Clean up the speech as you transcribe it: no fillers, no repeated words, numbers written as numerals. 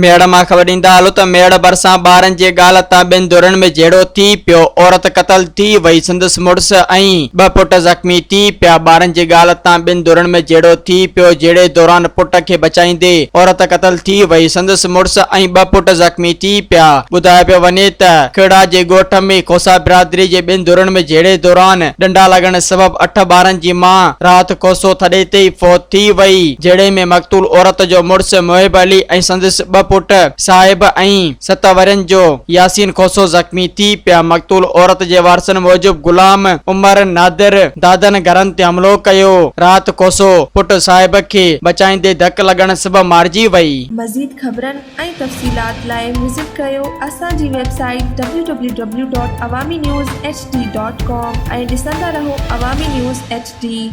ميهڙ مان خبر ڏيندا هلو ته ميهڙ ڀرسان ٻارن جي ڳالهه تان ٻن ڌرين ۾ جهيڙو ٿي پيو، عورت قتل ٿي وئي، سندس مڙس ۽ ٻه پٽ زخمي ٿي پيا، ٻارن جي ڳالهه تان ٻن ڌرين ۾ جهيڙو ٿي پيو، جهيڙي دوران پٽ کي بچائيندي عورت قتل ٿي وئي، سندس مڙس ۽ ٻه پٽ زخمي ٿي پيا، ٻڌايو پيو وڃي ته کهڙا جي ڳوٺ ۾ کوسا برادري جي ٻن ڌرين ۾ جهيڙي دوران ڏنڊا لڳڻ سبب اٺ ٻارن جي ماء راحت کوسو ٿڏي تي ئي فوت ٿي وئي، جهيڙي ۾ مقتول عورت جو مڙس محب علي ۽ سندس ٻه پٽ صاحب ۽ ست ورهين جو ياسين کوسو زخمي ٿي پيا. مقتول عورت جي وارثن موجب غلام عمر نادر دادن گهرن تي حملو ڪيو، رات کوسو پٽ صاحب کي بچائيندي ڌڪ لڳڻ سبب مارجي وئي. مزيد خبرن ۽ تفصيلات لاء وزٽ ڪريو اسان جي website W W W dot Awami news H D dot com ۽ ڏسندا رهو عوامي نيوز ايڇ ڊي.